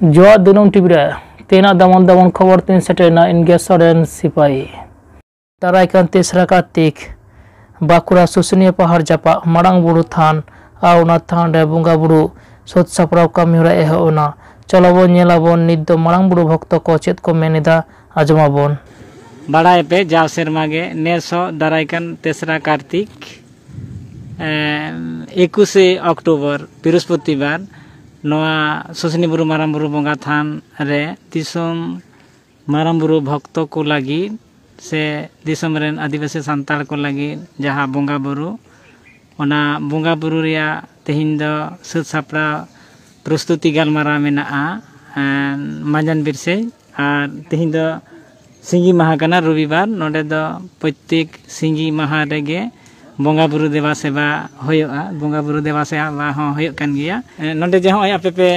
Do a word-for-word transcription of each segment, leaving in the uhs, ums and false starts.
ᱡᱚᱣᱟᱜ ᱫᱤᱱᱟᱹᱢ ᱴᱤᱵᱷᱤ ᱨᱮ ᱛᱮᱱᱟᱜ ᱫᱟᱢᱟᱱ ᱫᱟᱢᱟᱱ ᱠᱷᱚᱵᱚᱨ ᱛᱤᱧ ᱥᱮᱴᱮᱨᱮᱱᱟ ᱤᱱ ᱜᱮᱥ ᱨᱮᱱ ᱥᱤᱯᱟᱹᱦᱤ᱾ ᱫᱟᱨᱟᱭ ᱠᱟᱱ ᱛᱮᱥᱨᱟ ᱠᱟᱨᱛᱤᱠ ᱵᱟᱸᱠᱩᱲᱟ ᱥᱩᱥᱩᱱᱤᱭᱟᱹ ᱯᱟᱦᱟᱲ ᱡᱟᱯᱟᱜ ᱢᱟᱨᱟᱝ ᱵᱩᱨᱩ ᱛᱷᱟᱱ ᱟᱨ ᱚᱱᱟ ᱛᱷᱟᱱ ᱨᱮ ᱵᱚᱸᱜᱟ ᱵᱩᱨᱩ ᱥᱟᱹᱛ ᱥᱟᱯᱲᱟᱣ ᱠᱟᱹᱢᱤ ᱦᱚᱨᱟ ᱮᱦᱚᱵ ᱮᱱᱟ᱾ ᱪᱚᱞᱚ ᱵᱚᱱ ᱧᱮᱞ ᱟᱵᱚᱱ ᱱᱤᱛ ᱫᱚ ᱢᱟᱨᱟᱝ ᱵᱩᱨᱩ ᱵᱷᱚᱠᱛᱚ ᱠᱚ ᱪᱮᱫ ᱠᱚ ᱢᱮᱱ ᱮᱫᱟ, ᱟᱸᱡᱚᱢ ᱟᱵᱚᱱ᱾ ᱵᱟᱲᱟᱭ ᱯᱮ, ᱡᱟᱣ ᱥᱮᱨᱢᱟ ᱜᱮ ᱱᱮᱥ ᱦᱚᱸ ᱫᱟᱨᱟᱭ ᱠᱟᱱ ᱛᱮᱥᱨᱟ ᱠᱟᱨᱛᱤᱠ, ᱮᱸ, ᱮᱠᱩᱥᱮ ᱚᱠᱴᱳᱵᱚᱨ, ᱵᱨᱤᱦᱚᱥᱯᱚᱛᱤᱵᱟᱨ, ᱱᱚᱣᱟ ᱥᱩᱥᱩᱱᱤ ᱵᱩᱨᱩ ᱢᱟᱨᱟᱝ ᱵᱩᱨᱩ ᱵᱚᱸᱜᱟ ᱛᱷᱟᱱ ᱨᱮ ᱫᱤᱥᱚᱢ ᱢᱟᱨᱟᱝ ᱵᱩᱨᱩ ᱵᱷᱚᱠᱛᱚ ᱠᱚ ᱞᱟᱹᱜᱤᱫ ᱥᱮ ᱫᱤᱥᱚᱢ ᱨᱮᱱ ᱟᱹᱫᱤᱵᱟᱹᱥᱤ ᱥᱟᱱᱛᱟᱲ ᱠᱚ ᱞᱟᱹᱜᱤᱫ ᱡᱟᱦᱟᱸ ᱵᱚᱸᱜᱟ ᱵᱩᱨᱩ, ᱚᱱᱟ ᱵᱚᱸᱜᱟ ᱵᱩᱨᱩ ᱨᱮᱭᱟᱜ ᱛᱮᱦᱮᱧ ᱫᱚ ᱥᱟᱹᱛ ᱥᱟᱯᱲᱟᱣ ᱯᱨᱚᱥᱛᱩᱛᱤ ᱜᱟᱞᱢᱟᱨᱟᱣ ᱢᱮᱱᱟᱜᱼᱟ, ᱮᱸ, ᱢᱟᱸᱡᱟᱱ ᱵᱮᱨ ᱥᱮᱫ᱾ ᱟᱨ ᱛᱮᱦᱮᱧ ᱫᱚ ᱥᱤᱸᱜᱤ ᱢᱟᱦᱟ ᱠᱟᱱᱟ, ᱨᱚᱵᱤᱵᱟᱨ᱾ ᱱᱚᱰᱮ ᱫᱚ ᱯᱨᱚᱛᱛᱮᱠ ᱥᱤᱸᱜᱤ ᱢᱟᱦᱟ ᱨᱮᱜᱮ ᱵᱚᱸᱜᱟ ᱵᱩᱨᱩ ᱫᱮᱵᱟ ᱥᱮᱵᱟ ᱦᱩᱭᱩᱜᱼᱟ᱾ ᱵᱚᱸᱜᱟ ᱵᱩᱨᱩ ᱫᱮᱵᱟ ᱥᱮᱵᱟ ᱦᱚᱸ ᱦᱩᱭᱩᱜ ᱠᱟᱱ ᱜᱮᱭᱟ᱾ ᱮᱸ, ᱱᱚᱰᱮ ᱡᱮ ᱦᱚᱸᱜᱼᱚᱭ ᱟᱯᱮ ᱯᱮ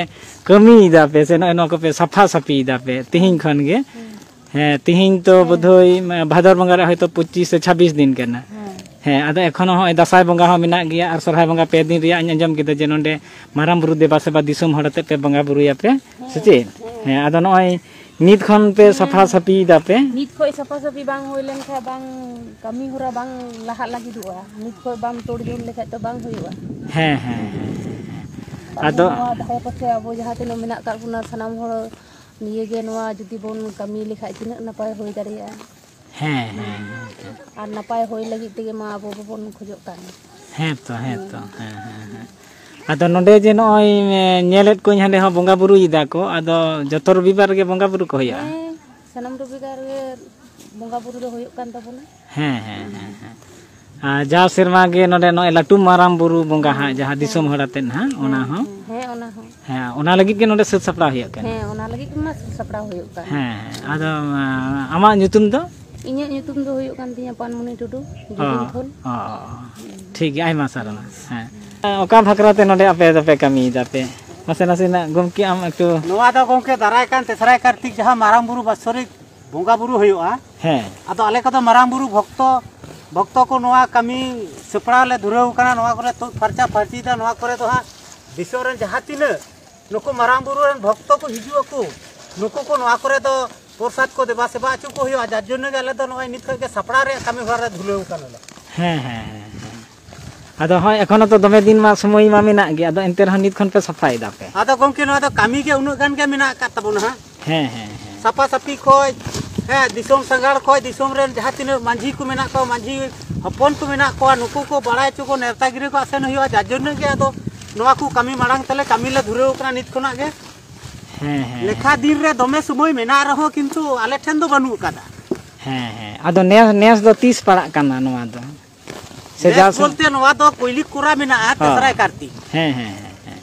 ᱠᱟᱹᱢᱤᱭᱮᱫᱟ ᱯᱮ ᱥᱮ ᱱᱚᱜᱼᱚᱭ ᱱᱚᱣᱟ ᱠᱚᱯᱮ ᱥᱟᱯᱷᱟ ᱥᱟᱹᱯᱤᱭᱮᱫᱟ ᱯᱮ ᱛᱤᱦᱤᱧ ᱠᱷᱚᱱ ᱜᱮ, ᱦᱮᱸ, ᱛᱤᱦᱤᱧ ᱛᱚ ᱦᱮᱸ᱾ ᱵᱳᱫᱷᱚᱭ, ᱢᱟ, ᱵᱷᱟᱫᱚᱨ ᱵᱚᱸᱜᱟ ᱨᱮ ᱦᱚᱭᱛᱳ ᱯᱚᱸᱪᱤᱥ ᱥᱮ ᱪᱷᱟᱵᱵᱤᱥ ᱫᱤᱱ ᱠᱟᱱᱟ᱾ ᱦᱮᱸ᱾ ᱦᱮᱸ, ᱟᱫᱚ ᱮᱠᱷᱚᱱᱳ ᱦᱚᱸᱜᱼᱚᱭ ᱫᱟᱸᱥᱟᱭ ᱵᱚᱸᱜᱟ ᱦᱚᱸ ᱢᱮᱱᱟᱜ ᱜᱮᱭᱟ ᱟᱨ ᱥᱚᱨᱦᱟᱭ ᱵᱚᱸᱜᱟ ᱯᱮ ᱫᱤᱱ ᱨᱮᱭᱟᱜ ᱤᱧ ᱟᱸᱡᱚᱢ ᱠᱮᱫᱟ ᱡᱮ ᱱᱚᱸᱰᱮ ᱢᱟᱨᱟᱝ ᱵᱩᱨᱩ ᱫᱮᱵᱟ ᱥᱮᱵᱟ ᱫᱤᱥᱚᱢ ᱦᱚᱲ ᱟᱛᱮᱫ ᱯᱮ ᱵᱚᱸᱜᱟ ᱵᱩᱨᱩᱭᱟᱯᱮ, ᱥᱮ ᱦᱮᱸ, ᱪᱮᱫ? ᱦᱮᱸ᱾ ᱦᱮᱸ, ᱟᱫᱚ ᱱᱚᱜᱼᱚᱭ ᱱᱤᱛ ᱠᱷᱚᱱ ᱯᱮ ᱦᱮᱸ᱾ ᱥᱟᱯᱷᱟ ᱥᱟᱹᱯᱤᱭ ᱫᱟᱯᱮ? ᱱᱤᱛ ᱠᱷᱚᱱ ᱥᱟᱯᱷᱟ ᱥᱟᱹᱯᱷᱤ ᱵᱟᱝ ᱦᱩᱭ ᱞᱮᱱᱠᱷᱟᱱ ᱵᱟᱝ, ᱠᱟᱹᱢᱤ ᱦᱚᱨᱟ ᱵᱟᱝ ᱞᱟᱦᱟᱜ ᱞᱟᱹᱜᱤᱫᱚᱜᱼᱟ᱾ ᱱᱤᱛ ᱠᱷᱚᱱ ᱵᱟᱢ ᱛᱳᱲ ᱡᱳᱲ ᱞᱮᱠᱷᱟᱱ ᱛᱚ ᱵᱟᱝ ᱦᱩᱭᱩᱜᱼᱟ᱾ ᱦᱮᱸ, ᱦᱮᱸ, ᱦᱮᱸ, ᱦᱮᱸ᱾ ᱟᱵᱚ ᱟᱫᱚ ᱱᱚᱣᱟ ᱫᱷᱟᱨᱮ ᱯᱟᱥᱮ ᱟᱵᱚ ᱡᱟᱦᱟᱸ ᱛᱤᱱᱟᱹᱜ ᱢᱮᱱᱟᱜ ᱟᱠᱟᱫ ᱵᱚᱱᱟ ᱥᱟᱱᱟᱢ ᱦᱚᱲ ᱱᱤᱭᱟᱹᱜᱮ ᱱᱚᱣᱟ ᱡᱩᱫᱤ ᱵᱚᱱ ᱠᱟᱹᱢᱤ ᱞᱮᱠᱷᱟᱡ ᱛᱤᱱᱟᱹᱜ ᱱᱟᱯᱟᱭ ᱦᱩᱭ ᱫᱟᱲᱮᱭᱟᱜᱼᱟ᱾ ᱦᱮᱸ, ᱦᱮᱸ, ᱦᱮᱸ᱾ ᱟᱨ ᱱᱟᱯᱟᱭ ᱦᱩᱭ ᱞᱟᱹᱜᱤᱫ ᱛᱮᱜᱮ ᱢᱟ ᱟᱵᱚ ᱵᱚᱱ ᱠᱷᱚᱡᱚᱜ ᱠᱟᱱ᱾ ᱦᱮᱸ ᱛᱚ, ᱦᱮᱸ ᱛᱚ᱾ ᱦᱮᱸ, ᱦᱮᱸ, ᱦᱮᱸ᱾ ᱟᱫᱚ ᱱᱚᱰᱮ ᱡᱮ ᱱᱚᱜᱼᱚᱭ, ᱮ, ᱧᱮᱞᱮᱫ ᱠᱚᱣᱟᱧ ᱦᱟᱸᱰᱮ ᱦᱚᱸ ᱵᱚᱸᱜᱟ ᱵᱩᱨᱩᱭᱮᱫᱟ ᱠᱚ, ᱟᱫᱚ ᱡᱚᱛᱚ ᱨᱚᱵᱤᱵᱟᱨ ᱜᱮ ᱵᱚᱸᱜᱟ ᱵᱩᱨᱩ ᱠᱚ ᱦᱩᱭᱩᱜᱼᱟ? ᱦᱮᱸ, ᱥᱟᱱᱟᱢ ᱨᱚᱵᱤᱵᱟᱨ ᱜᱮ ᱵᱚᱸᱜᱟ ᱵᱩᱨᱩ ᱫᱚ ᱦᱩᱭᱩᱜ ᱠᱟᱱ ᱛᱟᱵᱚᱱᱟ᱾ ᱦᱮᱸ, ᱦᱮᱸ, ᱦᱮᱸ, ᱦᱮᱸ᱾ ᱟᱨ ᱡᱟᱣ ᱥᱮᱨᱢᱟ ᱜᱮ ᱱᱚᱰᱮ ᱱᱚᱜᱼᱚᱭ ᱞᱟᱹᱴᱩ ᱢᱟᱨᱟᱝ ᱵᱩᱨᱩ ᱵᱚᱸᱜᱟ ᱦᱟᱸᱜ, ᱦᱮᱸ, ᱡᱟᱦᱟᱸ ᱫᱤᱥᱚᱢ ᱦᱮᱸ᱾ ᱦᱚᱲ ᱟᱛᱮᱫ ᱦᱟᱸᱜ, ᱚᱱᱟ ᱦᱮᱸ, ᱦᱚᱸ? ᱦᱮᱸ, ᱦᱮᱸ, ᱚᱱᱟ ᱦᱚᱸ᱾ ᱦᱮᱸ, ᱚᱱᱟ ᱞᱟᱹᱜᱤᱫ ᱜᱮ ᱱᱚᱰᱮ ᱥᱟᱹᱛ ᱥᱟᱯᱲᱟᱣ ᱦᱩᱭᱩᱜ ᱠᱟᱱᱟ? ᱦᱮᱸ, ᱚᱱᱟ ᱞᱟᱹᱜᱤᱫ ᱢᱟ ᱥᱟᱹᱛ ᱥᱟᱯᱲᱟᱣ ᱦᱩᱭᱩᱜ ᱠᱟᱱ᱾ ᱦᱮᱸ, ᱦᱮᱸ᱾ ᱟᱫᱚ, ᱟᱸ, ᱟᱢᱟᱜ ᱧᱩᱛᱩᱢ ᱫᱚ? ᱤᱧᱟᱹᱜ ᱧᱩᱛᱩᱢ ᱫᱚ ᱦᱩᱭᱩᱜ ᱠᱟᱱ ᱛᱤᱧᱟᱹ ᱯᱟᱱᱢᱩᱱᱤ ᱴᱩᱰᱩ, ᱚ, ᱡᱩᱵᱤᱱ ᱠᱷᱚᱱ᱾ ᱚ, ᱚ, ᱚ᱾ ᱴᱷᱤᱠ ᱜᱮᱭᱟ, ᱟᱭᱢᱟ ᱥᱟᱨᱦᱟᱣ᱾ ᱦᱮᱸ᱾ ᱚᱠᱟ ᱵᱷᱟᱠᱷᱨᱟ ᱛᱮ ᱱᱚᱰᱮ ᱟᱯᱮ ᱫᱚᱯᱮ ᱠᱟᱹᱢᱤᱭᱮᱫᱟ ᱯᱮ? ᱢᱟᱥᱮ ᱱᱟᱥᱮᱱᱟᱜ ᱜᱚᱢᱠᱮ ᱟᱢ ᱮᱠᱴᱩ᱾ ᱱᱚᱣᱟ ᱫᱚ ᱜᱚᱢᱠᱮ ᱫᱟᱨᱟᱭ ᱠᱟᱱ ᱛᱮᱥᱨᱟᱭ ᱠᱟᱨᱛᱤᱠ ᱡᱟᱦᱟᱸ ᱢᱟᱨᱟᱝ ᱵᱩᱨᱩ ᱵᱟᱛᱥᱚᱨᱤᱠ ᱵᱚᱸᱜᱟ ᱵᱩᱨᱩ ᱦᱩᱭᱩᱜᱼᱟ᱾ ᱦᱮᱸ᱾ ᱟᱫᱚ ᱟᱞᱮ ᱠᱚᱫᱚ ᱢᱟᱨᱟᱝ ᱵᱩᱨᱩ ᱵᱷᱚᱠᱛᱚ, ᱵᱷᱚᱠᱛᱚ ᱠᱚ ᱱᱚᱣᱟ ᱠᱟᱹᱢᱤ ᱥᱟᱯᱲᱟᱣ ᱞᱮ ᱫᱷᱩᱨᱟᱹᱣ ᱠᱟᱱᱟ᱾ ᱱᱚᱣᱟ ᱠᱚᱨᱮ ᱛᱩᱫ ᱯᱷᱟᱨᱪᱟ ᱯᱷᱟᱹᱨᱪᱤᱭᱮᱫᱟ᱾ ᱱᱚᱣᱟ ᱠᱚᱨᱮ ᱫᱚ ᱦᱟᱸᱜ ᱫᱤᱥᱚᱢ ᱨᱮᱱ ᱡᱟᱦᱟᱸ ᱛᱤᱱᱟᱹᱜ ᱱᱩᱠᱩ ᱢᱟᱨᱟᱝ ᱵᱩᱨᱩ ᱨᱮᱱ ᱵᱷᱚᱠᱛᱚ ᱠᱚ ᱦᱤᱡᱩᱜ ᱟᱠᱚ, ᱱᱩᱠᱩ ᱠᱚ ᱱᱚᱣᱟ ᱠᱚᱨᱮ ᱫᱚ ᱯᱨᱚᱥᱟᱫ ᱠᱚ ᱫᱮᱵᱟ ᱥᱮᱵᱟ ᱦᱚᱪᱚ ᱠᱚ ᱦᱩᱭᱩᱜᱼᱟ᱾ ᱡᱟᱨ ᱡᱚᱱᱱᱚ ᱜᱮ ᱟᱞᱮ ᱫᱚ ᱱᱚᱜᱼᱚᱭ ᱱᱤᱛ ᱠᱷᱚᱱ ᱜᱮ ᱥᱟᱯᱲᱟᱣ ᱨᱮᱭᱟᱜ ᱠᱟᱹᱢᱤ ᱦᱚᱨᱟ ᱨᱮ ᱫᱷᱩᱨᱟᱹᱣ ᱠᱟᱱᱟᱞᱮ᱾ ᱦᱮᱸ, ᱦᱮᱸ, ᱦᱮᱸ, ᱦᱮᱸ᱾ ᱟᱫᱚ ᱦᱚᱸᱜᱼᱚᱭ ᱮᱠᱷᱚᱱᱳ ᱛᱚ ᱫᱚᱢᱮ ᱫᱤᱱ ᱢᱟ ᱥᱚᱢᱚᱭ ᱢᱟ ᱢᱮᱱᱟᱜ ᱜᱮ, ᱟᱫᱚ ᱮᱱᱛᱮ ᱨᱮᱦᱚᱸ ᱱᱤᱛ ᱠᱷᱚᱱ ᱯᱮ ᱥᱟᱯᱷᱟᱭ ᱫᱟᱯᱮ᱾ ᱟᱫᱚ ᱜᱚᱢᱠᱮ, ᱱᱚᱣᱟ ᱫᱚ ᱠᱟᱹᱢᱤ ᱜᱮ ᱩᱱᱟᱹᱜ ᱜᱟᱱ ᱜᱮ ᱢᱮᱱᱟᱜ ᱟᱠᱟᱫ ᱛᱟᱵᱚᱱᱟ ᱦᱟᱸᱜ᱾ ᱦᱮᱸ, ᱦᱮᱸ, ᱦᱮᱸ᱾ ᱥᱟᱯᱷᱟ ᱥᱟᱹᱯᱷᱤ ᱠᱷᱚᱡ, ᱦᱮᱸ, ᱫᱤᱥᱚᱢ ᱥᱟᱸᱜᱟᱲ ᱠᱷᱚᱡ, ᱫᱤᱥᱚᱢ ᱨᱮᱱ ᱡᱟᱦᱟᱸ ᱛᱤᱱᱟᱹᱜ ᱢᱟᱹᱡᱷᱤ ᱠᱚ ᱢᱮᱱᱟᱜ ᱠᱚᱣᱟ, ᱢᱟᱹᱡᱷᱤ ᱦᱚᱯᱚᱱ ᱠᱚ ᱢᱮᱱᱟᱜ ᱠᱚᱣᱟ, ᱱᱩᱠᱩ ᱠᱚ ᱵᱟᱲᱟᱭ ᱦᱚᱪᱚ ᱠᱚ, ᱱᱮᱣᱛᱟ ᱜᱤᱨᱟᱹ ᱠᱚ ᱟᱥᱮᱱ ᱦᱩᱭᱩᱜᱼᱟ᱾ ᱡᱟᱨ ᱡᱚᱱᱱᱚ ᱜᱮ ᱟᱫᱚ ᱱᱚᱣᱟ ᱠᱚ ᱠᱟᱹᱢᱤ ᱢᱟᱲᱟᱝ ᱛᱮᱞᱮ ᱠᱟᱹᱢᱤ ᱞᱮ ᱫᱷᱩᱨᱟᱹᱣ ᱠᱟᱱᱟ ᱱᱤᱛ ᱠᱷᱚᱱᱟᱜ ᱜᱮ᱾ ᱦᱮᱸ, ᱦᱮᱸ, ᱞᱮᱠᱷᱟ ᱦᱮᱸ᱾ ᱫᱤᱱ ᱨᱮ ᱫᱚᱢᱮ ᱥᱚᱢᱚᱭ ᱢᱮᱱᱟᱜ ᱨᱮᱦᱚᱸ, ᱠᱤᱱᱛᱩ ᱟᱞᱮ ᱴᱷᱮᱱ ᱫᱚ ᱵᱟᱹᱱᱩᱜ ᱟᱠᱟᱫᱟ᱾ ᱦᱮᱸ, ᱦᱮᱸ᱾ ᱟᱫᱚ ᱱᱮᱥ, ᱱᱮᱥ ᱫᱚ ᱛᱤᱥ ᱯᱟᱲᱟᱜ ᱠᱟᱱᱟ ᱱᱚᱣᱟ ᱫᱚ? ᱥᱮ ᱱᱮᱥ ᱡᱟᱣ ᱥᱮ- ᱵᱚᱞᱛᱮ ᱱᱚᱣᱟ ᱫᱚ ᱯᱳᱭᱞᱤ ᱠᱚᱨᱟ ᱢᱮᱱᱟᱜᱼᱟ, ᱦᱚᱸ᱾ ᱛᱮᱥᱨᱟᱭ ᱠᱟᱨᱛᱤᱠ᱾ ᱦᱮᱸ, ᱦᱮᱸ, ᱦᱮᱸ, ᱦᱮᱸ᱾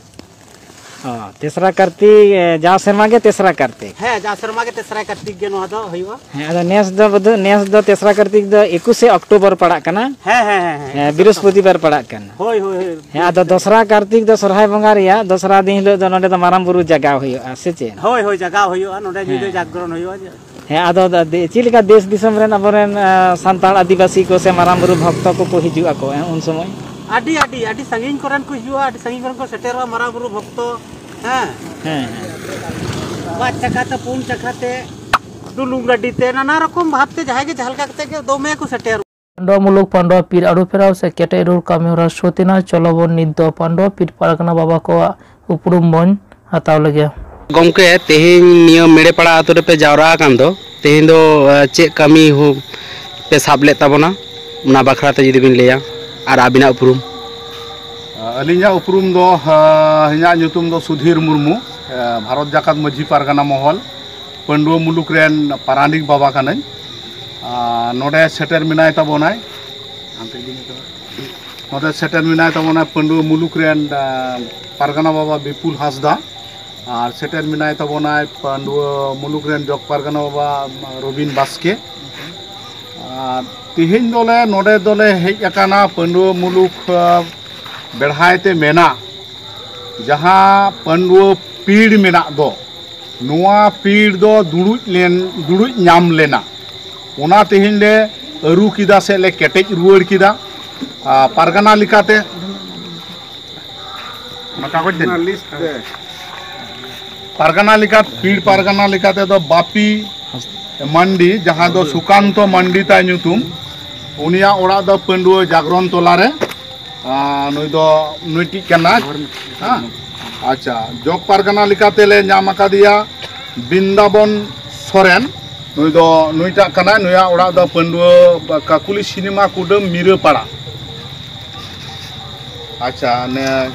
ᱚ, ᱛᱮᱥᱨᱟ ᱠᱟᱨᱛᱤᱠ, ᱮ, ᱡᱟᱣ ᱥᱮᱨᱢᱟ ᱜᱮ ᱛᱮᱥᱨᱟ ᱠᱟᱨᱛᱤᱠ᱾ ᱦᱮᱸ, ᱡᱟᱣ ᱥᱮᱨᱢᱟ ᱜᱮ ᱛᱮᱥᱨᱟᱭ ᱠᱟᱨᱛᱤᱠ ᱜᱮ ᱱᱚᱣᱟ ᱫᱚ ᱦᱩᱭᱩᱜᱼᱟ᱾ ᱦᱮᱸ, ᱟᱫᱚ ᱱᱮᱥ ᱫᱚ ᱵᱚᱫᱷᱚ-, ᱱᱮᱥ ᱫᱚ ᱛᱮᱥᱨᱟ ᱠᱟᱨᱛᱤᱠ ᱫᱚ ᱮᱠᱩᱥᱮ ᱚᱠᱴᱳᱵᱚᱨ ᱯᱟᱲᱟᱜ ᱠᱟᱱᱟ᱾ ᱦᱮᱸ, ᱦᱮᱸ, ᱦᱮᱸ, ᱦᱮᱸ, ᱦᱮᱸ, ᱮᱠᱩᱥᱮ ᱵᱤᱨᱚᱥᱯᱚᱛᱤᱵᱟᱨ ᱯᱟᱲᱟᱜ ᱠᱟᱱᱟ᱾ ᱦᱳᱭ, ᱦᱳᱭ, ᱦᱳᱭ᱾ ᱦᱮᱸ, ᱟᱫᱚ ᱫᱚᱥᱨᱟ ᱠᱟᱨᱛᱤᱠ ᱫᱚ ᱥᱚᱨᱦᱟᱭ ᱵᱚᱸᱜᱟ ᱨᱮᱭᱟᱜ ᱫᱚᱥᱨᱟ ᱫᱤᱱ ᱦᱤᱞᱳᱜ ᱫᱚ ᱱᱚᱸᱰᱮ ᱫᱚ ᱢᱟᱨᱟᱝ ᱵᱩᱨᱩ ᱡᱟᱜᱟᱣ ᱦᱩᱭᱩᱜᱼᱟ, ᱥᱮ ᱪᱮᱫ? ᱦᱳᱭ, ᱦᱳᱭ, ᱡᱟᱜᱟᱣ ᱦᱩᱭᱩᱜᱼᱟ, ᱱᱚᱸᱰᱮ ᱧᱤᱫᱟᱹ ᱦᱮᱸ᱾ ᱡᱟᱜᱽᱨᱚᱱ ᱦᱩᱭᱩᱜᱼᱟ᱾ ᱦᱮᱸ, ᱟᱫᱚ ᱫᱟ-, ᱫᱮ-, ᱪᱮᱫ ᱞᱮᱠᱟ ᱫᱮᱥ ᱫᱤᱥᱚᱢ ᱨᱮᱱ ᱟᱵᱚᱨᱮᱱ, ᱟ, ᱥᱟᱱᱛᱟᱲ ᱟᱹᱫᱤᱵᱟᱹᱥᱤ ᱠᱚ ᱥᱮ ᱢᱟᱨᱟᱝ ᱵᱩᱨᱩ ᱵᱷᱚᱠᱛᱚ ᱠᱚᱠᱚ ᱦᱤᱡᱩᱜ ᱟᱠᱚ, ᱦᱮᱸ, ᱩᱱ ᱥᱚᱢᱚᱭ? ᱟᱹᱰᱤ, ᱟᱹᱰᱤ, ᱟᱹᱰᱤ ᱥᱟᱺᱜᱤᱧ ᱠᱚᱨᱮᱱ ᱠᱚ ᱦᱤᱡᱩᱜᱼᱟ, ᱟᱹᱰᱤ ᱥᱟᱺᱜᱤᱧ ᱠᱚᱨᱮᱱ ᱠᱚ ᱥᱮᱴᱮᱨᱚᱜᱼᱟ ᱢᱟᱨᱟᱝ ᱵᱩᱨᱩ ᱵᱷᱚᱠᱛᱚ, ᱦᱮᱸ᱾ ᱦᱮᱸ, ᱦᱮᱸ᱾ ᱵᱟᱨ ᱪᱟᱠᱟ ᱛᱮ, ᱯᱩᱱ ᱪᱟᱠᱟ ᱛᱮ, ᱰᱩᱞᱩᱝ ᱜᱟᱹᱰᱤ ᱛᱮ, ᱱᱟᱱᱟ ᱨᱚᱠᱚᱢ ᱵᱷᱟᱵᱽ ᱛᱮ ᱡᱟᱦᱟᱸᱭ ᱜᱮ ᱡᱟᱦᱟᱸ ᱞᱮᱠᱟ ᱠᱟᱛᱮ ᱜᱮ ᱫᱚᱢᱮ ᱠᱚ ᱥᱮᱴᱮᱨᱚᱜᱼᱟ᱾ ᱯᱟᱹᱰᱩᱣᱟᱹ ᱢᱩᱞᱩᱠ ᱯᱟᱹᱰᱩᱣᱟᱹ ᱯᱤᱲ ᱟᱹᱨᱩ ᱯᱷᱮᱨᱟᱣ ᱥᱮ ᱠᱮᱴᱮᱡ ᱨᱩᱣᱟᱹᱲ ᱠᱟᱹᱢᱤ ᱦᱚᱨᱟ ᱥᱩᱨᱩ ᱮᱱᱟ᱾ ᱪᱚᱞᱚ ᱵᱚᱱ ᱱᱤᱛ ᱫᱚ ᱯᱟᱹᱰᱩᱣᱟᱹ ᱯᱤᱲ ᱯᱟᱨᱜᱟᱱᱟ ᱵᱟᱵᱟ ᱠᱚᱣᱟᱜ ᱩᱯᱨᱩᱢ ᱵᱚᱱ ᱦᱟᱛᱟᱣ ᱞᱮᱜᱮ᱾ ᱜᱚᱢᱠᱮ, ᱛᱮᱦᱮᱧ ᱱᱤᱭᱟᱹ ᱢᱮᱲᱮᱯᱟᱲᱟ ᱟᱛᱳ ᱨᱮᱯᱮ ᱡᱟᱣᱨᱟ ᱟᱠᱟᱱ ᱫᱚ, ᱛᱮᱦᱮᱧ ᱫᱚ, ᱮ, ᱪᱮᱫ ᱠᱟᱹᱢᱤ ᱦᱚ-, ᱯᱮ ᱥᱟᱵ ᱞᱮᱫ ᱛᱟᱵᱚᱱᱟ, ᱚᱱᱟ ᱵᱟᱠᱷᱨᱟ ᱛᱮ ᱡᱩᱫᱤ ᱵᱤᱱ ᱞᱟᱹᱭᱟ, ᱟᱨ ᱟᱹᱵᱤᱱᱟᱜ ᱩᱯᱨᱩᱢ? ᱟᱹᱞᱤᱧᱟᱜ ᱩᱯᱨᱩᱢ ᱫᱚ, ᱟ, ᱤᱧᱟᱹᱜ ᱧᱩᱛᱩᱢ ᱫᱚ ᱥᱩᱫᱷᱤᱨ ᱢᱩᱨᱢᱩ, ᱟ, ᱵᱷᱟᱨᱚᱛ ᱡᱟᱠᱟᱛ ᱢᱟᱹᱡᱷᱤ ᱯᱟᱨᱜᱟᱱᱟ ᱢᱚᱦᱚᱞ, ᱯᱟᱹᱰᱩᱣᱟᱹ ᱢᱩᱞᱩᱠ ᱨᱮᱱ ᱯᱟᱨᱟᱱᱤᱠ ᱵᱟᱵᱟ ᱠᱟᱹᱱᱟᱹᱧ᱾ ᱟᱨ ᱱᱚᱰᱮ ᱥᱮᱴᱮᱨ ᱢᱮᱱᱟᱭ ᱛᱟᱵᱚᱱᱟᱭ, ᱱᱚᱰᱮ ᱥᱮᱴᱮᱨ ᱢᱮᱱᱟᱭ ᱛᱟᱵᱚᱱᱟ ᱯᱟᱹᱰᱩᱣᱟᱹ ᱢᱩᱞᱩᱠ ᱨᱮᱱ, ᱟ, ᱯᱟᱨᱜᱟᱱᱟ ᱵᱟᱵᱟ ᱵᱤᱯᱩᱞ ᱦᱟᱸᱥᱫᱟ, ᱟᱨ ᱥᱮᱴᱮᱨ ᱢᱮᱱᱟᱭ ᱛᱟᱵᱚᱱᱟᱭ ᱯᱟᱹᱰᱩᱣᱟᱹ ᱢᱩᱞᱩᱠ ᱨᱮᱱ ᱡᱚᱜᱽ ᱯᱟᱨᱜᱟᱱᱟ ᱵᱟᱵᱟ ᱨᱚᱵᱤᱱ ᱵᱟᱥᱠᱮ᱾ ᱟᱨ ᱛᱮᱦᱮᱧ ᱫᱚᱞᱮ, ᱱᱚᱰᱮ ᱫᱚᱞᱮ ᱦᱮᱡ ᱟᱠᱟᱱᱟ ᱯᱟᱹᱰᱩᱣᱟᱹ ᱢᱩᱞᱩᱠ, ᱟ, ᱵᱮᱲᱦᱟᱭ ᱛᱮ ᱢᱮᱱᱟ, ᱡᱟᱦᱟᱸ ᱯᱟᱹᱰᱩᱣᱟᱹ ᱯᱤᱲ ᱢᱮᱱᱟᱜ ᱫᱚ, ᱱᱚᱣᱟ ᱯᱤᱲ ᱫᱚ ᱫᱩᱲᱩᱡ ᱞᱮᱱ, ᱫᱩᱲᱩᱡ ᱧᱟᱢ ᱞᱮᱱᱟ᱾ ᱚᱱᱟ ᱛᱮᱦᱮᱧ ᱞᱮ ᱟᱹᱨᱩ ᱠᱮᱫᱟ ᱥᱮ ᱞᱮ ᱠᱮᱴᱮᱡ ᱨᱩᱣᱟᱹᱲ ᱠᱮᱫᱟ᱾ ᱟᱨ ᱯᱟᱨᱜᱟᱱᱟ ᱞᱮᱠᱟᱛᱮ ᱚᱱᱟ ᱠᱟᱜᱚᱡᱽ ᱫᱮᱱ᱾ ᱚᱱᱟ ᱞᱤᱥᱴ ᱫᱮ᱾ ᱯᱟᱨᱜᱟᱱᱟ ᱞᱮᱠᱟ, ᱯᱤᱲ ᱯᱟᱨᱜᱟᱱᱟ ᱞᱮᱠᱟ ᱛᱮᱫᱚ ᱵᱟᱯᱤ ᱢᱟᱱᱰᱤ, ᱡᱟᱦᱟᱸ ᱫᱚ ᱥᱩᱠᱟᱱᱛᱚ ᱢᱟᱱᱰᱤ ᱛᱟᱭ ᱧᱩᱛᱩᱢ, ᱩᱱᱤᱭᱟᱜ ᱚᱲᱟᱜ ᱫᱚ ᱯᱟᱹᱰᱩᱣᱟᱹ ᱡᱟᱜᱽᱨᱚᱱ ᱛᱚᱞᱟ ᱨᱮ᱾ ᱟᱨ ᱱᱩᱭ ᱫᱚ ᱱᱩᱭᱴᱤᱡ ᱠᱟᱱᱟᱭ᱾ ᱦᱮᱸ, ᱟᱪᱪᱷᱟ, ᱡᱚᱜᱽ ᱯᱟᱨᱜᱟᱱᱟ ᱞᱮᱠᱟᱛᱮ ᱞᱮ ᱧᱟᱢ ᱟᱠᱟᱫᱮᱭᱟ ᱵᱤᱱᱫᱟᱵᱚᱱ ᱥᱚᱨᱮᱱ᱾ ᱱᱩᱭ ᱫᱚ ᱱᱩᱭᱴᱟᱜ ᱠᱟᱱᱟᱭ᱾ ᱱᱩᱭᱟᱜ ᱚᱲᱟᱜ ᱫᱚ ᱯᱟᱹᱰᱩᱣᱟᱹ ᱠᱟᱠᱩᱞᱤ ᱥᱤᱱᱮᱢᱟ ᱠᱩᱰᱟᱹᱢ ᱢᱤᱨᱟᱹᱯᱟᱲᱟ᱾ ᱟᱪᱪᱷᱟ, ᱱᱮ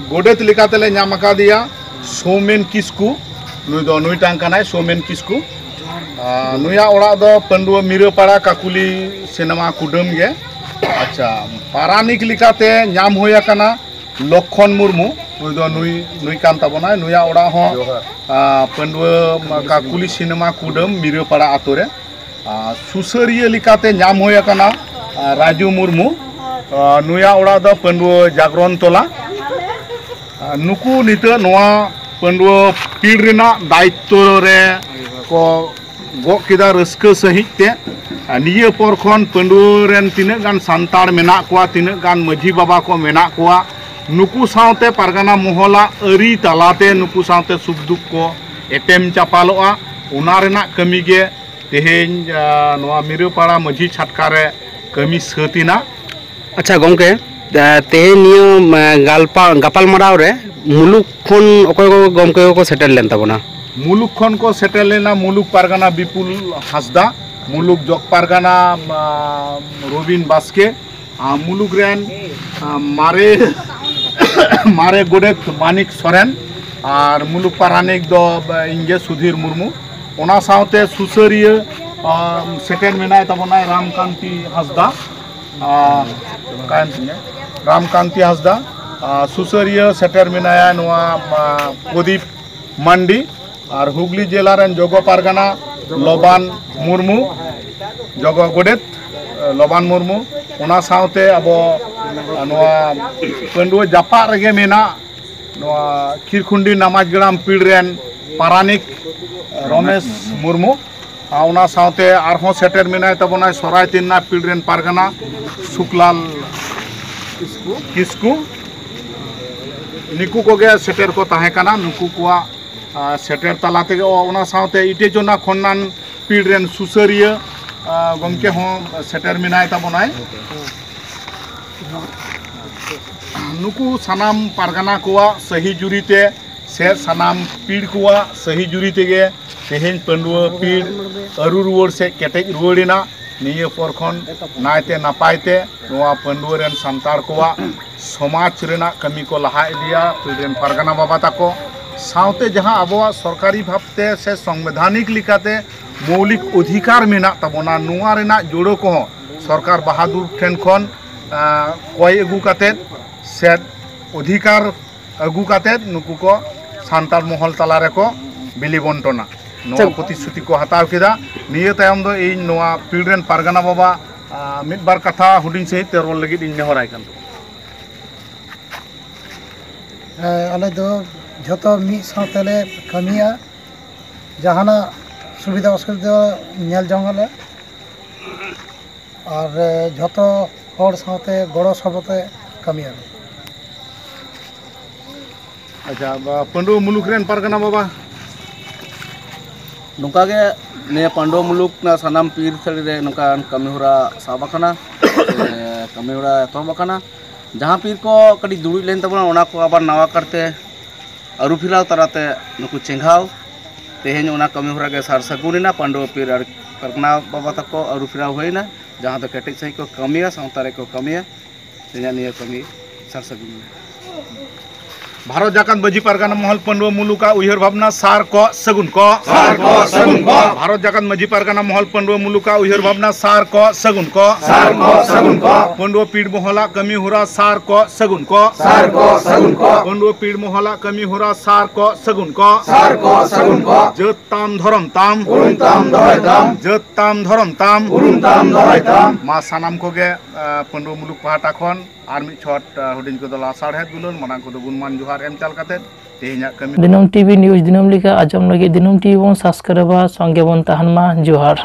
ᱜᱚᱰᱮᱛ ᱞᱮᱠᱟᱛᱮᱞᱮ ᱧᱟᱢ ᱟᱠᱟᱫᱮᱭᱟ ᱥᱳᱢᱮᱱ ᱠᱤᱥᱠᱩ᱾ ᱱᱩᱭ ᱫᱚ ᱱᱩᱭᱴᱟᱝ ᱠᱟᱱᱟᱭ, ᱥᱳᱢᱮᱱ ᱠᱤᱥᱠᱩ᱾ ᱟᱨ ᱱᱩᱭᱟᱜ ᱚᱲᱟᱜ ᱫᱚ ᱯᱟᱹᱰᱩᱣᱟᱹ ᱢᱤᱨᱟᱹᱯᱟᱲᱟ ᱠᱟᱠᱩᱞᱤ ᱥᱤᱱᱮᱢᱟ ᱠᱩᱰᱟᱹᱢ ᱜᱮ᱾ ᱟᱪᱪᱷᱟ, ᱯᱟᱨᱟᱱᱤᱠ ᱞᱮᱠᱟᱛᱮ ᱧᱟᱢ ᱦᱩᱭ ᱟᱠᱟᱱᱟ ᱞᱚᱠᱠᱷᱚᱱ ᱢᱩᱨᱢᱩ᱾ ᱱᱩᱭ ᱫᱚ ᱱᱩᱭ, ᱱᱩᱭ ᱠᱟᱱ ᱛᱟᱵᱚᱱᱟᱭ᱾ ᱱᱩᱭᱟᱜ ᱚᱲᱟᱜ ᱦᱚᱸ, ᱡᱚᱦᱟᱨ᱾ ᱟᱨ ᱯᱟᱹᱰᱩᱣᱟᱹ ᱠᱟᱠᱩᱞᱤ ᱥᱤᱱᱮᱢᱟ ᱠᱩᱰᱟᱹᱢ ᱢᱤᱨᱟᱹᱯᱟᱲᱟ ᱟᱛᱳ ᱨᱮ᱾ ᱟᱨ ᱥᱩᱥᱟᱹᱨᱤᱭᱟᱹ ᱞᱮᱠᱟᱛᱮ ᱧᱟᱢ ᱦᱩᱭ ᱟᱠᱟᱱᱟ, ᱟᱨ ᱨᱟᱡᱩ ᱢᱩᱨᱢᱩ᱾ ᱟᱨ ᱱᱩᱭᱟᱜ ᱚᱲᱟᱜ ᱫᱚ ᱯᱟᱹᱰᱩᱣᱟᱹ ᱡᱟᱜᱽᱨᱚᱱ ᱛᱚᱞᱟ᱾ ᱟᱨ ᱱᱩᱠᱩ ᱱᱤᱛᱚᱜ ᱱᱚᱣᱟ ᱯᱟᱹᱰᱩᱣᱟᱹ ᱯᱤᱲ ᱨᱮᱱᱟᱜ ᱫᱟᱭᱤᱛᱛᱚ ᱨᱮ ᱠᱚ ᱜᱚᱜ ᱠᱮᱫᱟ ᱨᱟᱹᱥᱠᱟᱹ ᱥᱟᱺᱦᱤᱡ ᱛᱮ᱾ ᱟᱨ ᱱᱤᱭᱟᱹ ᱯᱚᱨ ᱠᱷᱚᱱ ᱯᱟᱹᱰᱩᱣᱟᱹ ᱨᱮᱱ ᱛᱤᱱᱟᱹᱜ ᱜᱟᱱ ᱥᱟᱱᱛᱟᱲ ᱢᱮᱱᱟᱜ ᱠᱚᱣᱟ, ᱛᱤᱱᱟᱹᱜ ᱜᱟᱱ ᱢᱟᱹᱡᱷᱤ ᱵᱟᱵᱟ ᱠᱚ ᱢᱮᱱᱟᱜ ᱠᱚᱣᱟ, ᱱᱩᱠᱩ ᱥᱟᱶᱛᱮ ᱯᱟᱨᱜᱟᱱᱟ ᱢᱚᱦᱚᱞᱟᱜ ᱟᱹᱨᱤ ᱛᱟᱞᱟᱛᱮ ᱱᱩᱠᱩ ᱥᱟᱶᱛᱮ ᱥᱩᱠ ᱫᱩᱠ ᱠᱚ ᱮᱯᱮᱢ ᱪᱟᱯᱟᱞᱚᱜᱼᱟ᱾ ᱚᱱᱟ ᱨᱮᱱᱟᱜ ᱠᱟᱹᱢᱤ ᱜᱮ ᱛᱮᱦᱮᱧ, ᱟ, ᱱᱚᱣᱟ ᱢᱤᱨᱟᱹᱯᱟᱲᱟ ᱢᱟᱹᱡᱷᱤ ᱪᱷᱟᱴᱠᱟ ᱨᱮ ᱠᱟᱹᱢᱤ ᱥᱟᱹᱛ ᱮᱱᱟ᱾ ᱟᱪᱪᱷᱟ ᱜᱚᱢᱠᱮ, ᱟ, ᱛᱮᱦᱮᱧ ᱱᱤᱭᱟᱹ, ᱟ, ᱜᱟᱞᱯᱟ-, ᱜᱟᱯᱟᱞᱢᱟᱨᱟᱣ ᱨᱮ ᱢᱩᱞᱩᱠ ᱠᱷᱚᱱ ᱚᱠᱚᱭ ᱠᱚ ᱜᱚᱢᱠᱮ ᱠᱚᱠᱚ ᱥᱮᱴᱮᱨ ᱞᱮᱱ ᱛᱟᱵᱚᱱᱟ? ᱢᱩᱞᱩᱠ ᱠᱷᱚᱱ ᱠᱚ ᱥᱮᱴᱮᱨ ᱞᱮᱱᱟ ᱢᱩᱞᱩᱠ ᱯᱟᱨᱜᱟᱱᱟ ᱵᱤᱯᱩᱞ ᱦᱟᱸᱥᱫᱟ, ᱢᱩᱞᱩᱠ ᱡᱚᱜᱽ ᱯᱟᱨᱜᱟᱱᱟ, ᱟ, ᱨᱚᱵᱤᱱ ᱵᱟᱥᱠᱮ, ᱟᱨ ᱢᱩᱞᱩᱠ ᱨᱮᱱ, ᱟ, ᱢᱟᱨᱮ, ᱢᱟᱨᱮ ᱜᱚᱰᱮᱛ ᱢᱟᱱᱤᱠ ᱥᱚᱨᱮᱱ, ᱟᱨ ᱢᱩᱞᱩᱠ ᱯᱟᱨᱟᱱᱤᱠ ᱫᱚ, ᱟ, ᱤᱧᱜᱮ ᱥᱩᱫᱷᱤᱨ ᱢᱩᱨᱢᱩ᱾ ᱚᱱᱟ ᱥᱟᱶᱛᱮ ᱥᱩᱥᱟᱹᱨᱤᱭᱟᱹ, ᱟ, ᱥᱮᱴᱮᱨ ᱢᱮᱱᱟᱭ ᱛᱟᱵᱚᱱᱟᱭ ᱨᱟᱢᱠᱟᱱᱛᱤ ᱦᱟᱸᱥᱫᱟ, ᱟ, ᱚᱠᱟᱭᱮᱱ ᱛᱤᱧᱟᱹ? ᱨᱟᱢᱠᱟᱱᱛᱤ ᱦᱟᱸᱥᱫᱟ, ᱟ, ᱥᱩᱥᱟᱹᱨᱤᱭᱟᱹ ᱥᱮᱴᱮᱨ ᱢᱮᱱᱟᱭᱟ ᱱᱚᱣᱟ, ᱟ, ᱯᱨᱚᱫᱤᱯ ᱢᱟᱱᱰᱤ, ᱟᱨ ᱦᱩᱜᱽᱞᱤ ᱡᱮᱞᱟ ᱨᱮᱱ ᱡᱚᱜᱚ ᱯᱟᱨᱜᱟᱱᱟ ᱞᱚᱵᱟᱱ ᱢᱩᱨᱢᱩ, ᱡᱚᱜᱚ ᱜᱚᱰᱮᱛ, ᱮ, ᱞᱚᱵᱟᱱ ᱢᱩᱨᱢᱩ᱾ ᱚᱱᱟ ᱥᱟᱶᱛᱮ ᱟᱵᱚ, ᱮ, ᱱᱚᱣᱟ ᱯᱟᱹᱰᱩᱣᱟᱹ ᱡᱟᱯᱟᱜ ᱨᱮᱜᱮ ᱢᱮᱱᱟᱜ ᱱᱚᱣᱟ ᱠᱷᱤᱨᱠᱷᱩᱱᱰᱤ ᱱᱟᱢᱟᱡᱽ ᱜᱟᱲᱟᱢ ᱯᱤᱲ ᱨᱮᱱ ᱯᱟᱨᱟᱱᱤᱠ, ᱮ, ᱨᱚᱢᱮᱥ ᱢᱩᱨᱢᱩ᱾ ᱟᱨ ᱚᱱᱟ ᱥᱟᱶᱛᱮ ᱟᱨᱦᱚᱸ ᱥᱮᱴᱮᱨ ᱢᱮᱱᱟᱭ ᱛᱟᱵᱚᱱᱟᱭ ᱥᱚᱨᱟᱭ ᱛᱤᱱᱱᱟ ᱯᱤᱲ ᱨᱮᱱ ᱯᱟᱨᱜᱟᱱᱟ ᱥᱩᱠᱞᱟᱞ ᱠᱤᱥᱠᱩ᱾ ᱱᱩᱠᱩ ᱠᱚᱜᱮ ᱥᱮᱴᱮᱨ ᱠᱚ ᱛᱟᱦᱮᱸ ᱠᱟᱱᱟ᱾ ᱱᱩᱠᱩ ᱠᱚᱣᱟᱜ ᱟᱨ ᱥᱮᱴᱮᱨ ᱛᱟᱞᱟ ᱛᱮᱜᱮ ᱚ-, ᱚᱱᱟ ᱥᱟᱶᱛᱮ ᱤᱴᱮᱪᱚᱱᱟ ᱠᱷᱚᱱᱱᱟᱱ ᱯᱤᱲ ᱨᱮᱱ ᱥᱩᱥᱟᱹᱨᱤᱭᱟᱹ, ᱟ, ᱜᱚᱢᱠᱮ ᱦᱚᱸ ᱥᱮᱴᱮᱨ ᱢᱮᱱᱟᱭ ᱛᱟᱵᱚᱱᱟᱭ᱾ ᱱᱩᱠᱩ ᱥᱟᱱᱟᱢ ᱯᱟᱨᱜᱟᱱᱟ ᱠᱚᱣᱟᱜ ᱥᱟᱹᱦᱤ ᱡᱩᱨᱤ ᱛᱮ ᱥᱮ ᱥᱟᱱᱟᱢ ᱯᱤᱲ ᱠᱚᱣᱟᱜ ᱥᱟᱹᱦᱤ ᱡᱩᱨᱤ ᱛᱮᱜᱮ ᱛᱮᱦᱮᱧ ᱯᱟᱺᱰᱩᱣᱟᱹ ᱯᱤᱲ ᱟᱹᱨᱩ ᱨᱩᱣᱟᱹᱲ ᱥᱮ ᱠᱮᱴᱮᱡ ᱨᱩᱣᱟᱹᱲ ᱮᱱᱟ᱾ ᱱᱤᱭᱟᱹ ᱯᱚᱨ ᱠᱷᱚᱱ ᱱᱟᱭᱛᱮ ᱱᱟᱯᱟᱭ ᱛᱮ ᱱᱚᱣᱟ ᱯᱟᱺᱰᱩᱣᱟᱹ ᱨᱮᱱ ᱥᱟᱱᱛᱟᱲ ᱠᱚᱣᱟᱜ ᱥᱚᱢᱟᱡᱽ ᱨᱮᱱᱟᱜ ᱠᱟᱹᱢᱤ ᱠᱚ ᱞᱟᱦᱟ ᱤᱫᱤᱭᱟ, ᱯᱤᱲ ᱨᱮᱱ ᱯᱟᱨᱜᱟᱱᱟ ᱵᱟᱵᱟ ᱛᱟᱠᱚ᱾ ᱥᱟᱶᱛᱮ ᱡᱟᱦᱟᱸ ᱟᱵᱚᱣᱟᱜ ᱥᱚᱨᱠᱟᱨᱤ ᱵᱷᱟᱵᱽᱛᱮ ᱥᱮ ᱥᱚᱝᱵᱤᱫᱷᱟᱱᱤᱠ ᱞᱮᱠᱟᱛᱮ ᱢᱳᱣᱞᱤᱠ ᱚᱫᱷᱤᱠᱟᱨ ᱢᱮᱱᱟᱜ ᱛᱟᱵᱚᱱᱟ, ᱱᱚᱣᱟ ᱨᱮᱱᱟᱜ ᱡᱩᱲᱟᱹ ᱠᱚᱦᱚᱸ ᱥᱚᱨᱠᱟᱨ ᱵᱟᱦᱟᱫᱩᱨ ᱴᱷᱮᱱ ᱠᱷᱚᱱ, ᱟ, ᱠᱚᱭ ᱟᱹᱜᱩ ᱠᱟᱛᱮᱫ ᱥᱮ ᱚᱫᱷᱤᱠᱟᱨ ᱟᱹᱜᱩ ᱠᱟᱛᱮᱫ ᱱᱩᱠᱩ ᱠᱚ ᱥᱟᱱᱛᱟᱲ ᱢᱚᱦᱚᱞ ᱛᱟᱞᱟ ᱨᱮᱠᱚ ᱵᱤᱞᱤ ᱵᱚᱱᱴᱚᱱᱟ᱾ ᱱᱚᱣᱟ ᱪᱮᱫ? ᱯᱨᱚᱛᱤᱥᱨᱩᱛᱤ ᱠᱚ ᱦᱟᱛᱟᱣ ᱠᱮᱫᱟ᱾ ᱱᱤᱭᱟᱹ ᱛᱟᱭᱚᱢ ᱫᱚ ᱤᱧ ᱱᱚᱣᱟ ᱯᱤᱲ ᱨᱮᱱ ᱯᱟᱨᱜᱟᱱᱟ ᱵᱟᱵᱟ, ᱟ, ᱢᱤᱫ ᱵᱟᱨ ᱠᱟᱛᱷᱟ ᱦᱩᱰᱤᱧ ᱥᱟᱺᱦᱤᱡ ᱛᱮ ᱨᱚᱲ ᱞᱟᱹᱜᱤᱫ ᱤᱧ ᱱᱮᱦᱚᱨᱟᱭ ᱠᱟᱱ ᱛᱟᱵᱚᱱᱟ᱾ ᱦᱮᱸ, ᱟᱞᱮ ᱫᱚ ᱡᱷᱚᱛᱚ ᱢᱤᱫ ᱥᱟᱶ ᱛᱮᱞᱮ ᱠᱟᱹᱢᱤᱭᱟ᱾ ᱡᱟᱦᱟᱱᱟᱜ ᱥᱩᱵᱤᱫᱷᱟ ᱚᱥᱩᱵᱤᱫᱷᱟ ᱧᱮᱞ ᱡᱚᱝ ᱟᱞᱮ᱾ ᱟᱨ, ᱮ, ᱡᱷᱚᱛᱚ ᱦᱚᱲ ᱥᱟᱶᱛᱮ ᱜᱚᱲᱚ ᱥᱚᱯᱚᱦᱚᱫ ᱛᱮ ᱠᱟᱹᱢᱤᱭᱟᱞᱮ᱾ ᱟᱪᱪᱷᱟ, ᱵᱟ-, ᱯᱟᱺᱰᱩᱣᱟᱹ ᱢᱩᱞᱩᱠ ᱨᱮᱱ ᱯᱟᱨᱜᱟᱱᱟ ᱵᱟᱵᱟ᱾ ᱱᱚᱝᱠᱟ ᱜᱮ ᱱᱤᱭᱟᱹ ᱯᱟᱺᱰᱩᱣᱟᱹ ᱢᱩᱞᱩᱠ ᱨᱮᱱᱟᱜ ᱥᱟᱱᱟᱢ ᱯᱤᱲ ᱥᱟᱹᱲᱤ ᱨᱮ ᱱᱚᱝᱠᱟᱱ ᱠᱟᱹᱢᱤ ᱦᱚᱨᱟ ᱥᱟᱵ ᱟᱠᱟᱱᱟ, ᱥᱮ ᱠᱟᱹᱢᱤ ᱦᱚᱨᱟ ᱮᱛᱚᱦᱚᱵ ᱟᱠᱟᱱᱟ᱾ ᱡᱟᱦᱟᱸ ᱯᱤᱲ ᱠᱚ ᱠᱟᱹᱴᱤᱡ ᱫᱩᱲᱩᱵ ᱞᱮᱱ ᱛᱟᱵᱚᱱᱟ, ᱚᱱᱟ ᱠᱚ ᱟᱵᱟᱨ ᱱᱟᱣᱟ ᱠᱟᱨᱛᱮ ᱟᱹᱨᱩ ᱯᱷᱮᱨᱟᱣ ᱛᱟᱞᱟᱛᱮ ᱱᱩᱠᱩ ᱪᱮᱸᱜᱷᱟᱣ, ᱛᱮᱦᱮᱧ ᱚᱱᱟ ᱠᱟᱹᱢᱤ ᱦᱚᱨᱟ ᱜᱮ ᱥᱟᱨ ᱥᱟᱹᱜᱩᱱ ᱮᱱᱟ᱾ ᱯᱟᱺᱰᱩᱣᱟᱹ ᱯᱤᱲ ᱟᱨ ᱯᱟᱨᱜᱟᱱᱟ ᱵᱟᱵᱟ ᱛᱟᱠᱚ ᱟᱹᱨᱩ ᱯᱷᱮᱨᱟᱣ ᱦᱩᱭᱱᱟ, ᱡᱟᱦᱟᱸ ᱫᱚ ᱠᱮᱴᱮᱡ ᱥᱟᱺᱦᱤᱡ ᱠᱚ ᱠᱟᱹᱢᱤᱭᱟ, ᱥᱟᱶᱛᱟ ᱨᱮᱠᱚ ᱠᱟᱹᱢᱤᱭᱟ᱾ ᱛᱮᱦᱮᱧᱟᱜ ᱱᱤᱭᱟᱹ ᱠᱟᱹᱢᱤ ᱥᱟᱨ ᱥᱟᱹᱜᱩᱱ ᱮᱱᱟ᱾ ᱵᱷᱟᱨᱚᱛ ᱡᱟᱠᱟᱛ ᱢᱟᱹᱡᱷᱤ ᱯᱟᱨᱜᱟᱱᱟ ᱢᱚᱦᱚᱞ ᱯᱟᱺᱰᱩᱣᱟᱹ ᱢᱩᱞᱩᱠᱟᱜ ᱩᱭᱦᱟᱹᱨ ᱵᱷᱟᱵᱽᱱᱟ ᱥᱟᱨ ᱠᱚ ᱥᱟᱹᱜᱩᱱ ᱠᱚ᱾ ᱥᱟᱨ ᱠᱚ ᱥᱟᱹᱜᱩᱱ ᱠᱚ᱾ ᱵᱷᱟᱨᱚᱛ ᱡᱟᱠᱟᱛ ᱢᱟᱹᱡᱷᱤ ᱯᱟᱨᱜᱟᱱᱟ ᱢᱚᱦᱚᱞ ᱯᱟᱺᱰᱩᱣᱟᱹ ᱢᱩᱞᱩᱠᱟᱜ ᱩᱭᱦᱟᱹᱨ ᱵᱷᱟᱵᱽᱱᱟ ᱥᱟᱨ ᱠᱚ ᱥᱟᱹᱜᱩᱱ ᱠᱚ᱾ ᱥᱟᱨ ᱠᱚ ᱥᱟᱹᱜᱩᱱ ᱠᱚ᱾ ᱯᱟᱺᱰᱩᱣᱟᱹ ᱯᱤᱲ ᱢᱚᱦᱚᱞᱟᱜ ᱠᱟᱹᱢᱤ ᱦᱚᱨᱟ ᱥᱟᱨ ᱠᱚ ᱥᱟᱹᱜᱩᱱ ᱠᱚ᱾ ᱥᱟᱨ ᱠᱚ ᱥᱟᱹᱜᱩᱱ ᱠᱚ᱾ ᱯᱟᱺᱰᱩᱣᱟᱹ ᱯᱤᱲ ᱢᱚᱦᱚᱞᱟᱜ ᱠᱟᱹᱢᱤ ᱦᱚᱨᱟ ᱥᱟᱨ ᱠᱚ ᱥᱟᱹᱜᱩᱱ ᱠᱚ᱾ ᱥᱟᱨ ᱠᱚ ᱥᱟᱹᱜᱩᱱ ᱠᱚ᱾ ᱡᱟᱹᱛ ᱛᱟᱢ ᱫᱷᱚᱨᱚᱢ ᱛᱟᱢ᱾ ᱩᱨᱩᱢ ᱛᱟᱢ ᱫᱚᱦᱚᱭ ᱛᱟᱢ᱾ ᱡᱟᱹᱛ ᱛᱟᱢ ᱫᱷᱚᱨᱚᱢ ᱛᱟᱢ᱾ ᱩᱨᱩᱢ ᱛᱟᱢ ᱫᱚᱦᱚᱭ ᱛᱟᱢ᱾ ᱢᱟ ᱥᱟᱱᱟᱢ ᱠᱚᱜᱮ, ᱟ, ᱯᱟᱺᱰᱩᱣᱟᱹ ᱢᱩᱞᱩᱠ ᱯᱟᱦᱴᱟ ᱠᱷᱚᱱ ᱟᱨ ᱢᱤᱫ ᱪᱷᱚᱴ, ᱟ, ᱦᱩᱰᱤᱧ ᱠᱚᱫᱚ ᱞᱟᱥᱟᱲᱦᱮᱫ ᱫᱩᱞᱟᱹᱲ, ᱢᱟᱨᱟᱝ ᱠᱚᱫᱚ ᱜᱩᱱᱢᱟᱱ ᱡᱚᱦᱟᱨ ᱮᱢ ᱪᱟᱞ ᱠᱟᱛᱮ ᱛᱮᱦᱮᱧᱟᱜ ᱠᱟᱹᱢᱤ ᱫᱤᱱᱟᱹᱢ ᱴᱤᱵᱷᱤ ᱱᱤᱭᱩᱡᱽ ᱫᱤᱱᱟᱹᱢ ᱞᱮᱠᱟ ᱟᱸᱡᱚᱢ ᱞᱟᱹᱜᱤᱫ ᱫᱤᱱᱟᱹᱢ ᱴᱤᱵᱷᱤ ᱵᱚᱱ ᱥᱟᱵᱥᱠᱨᱟᱭᱤᱵᱟ᱾ ᱥᱚᱸᱜᱮ ᱵᱚᱱ ᱛᱟᱦᱮᱱ ᱢᱟ᱾ ᱡᱚᱦᱟᱨ᱾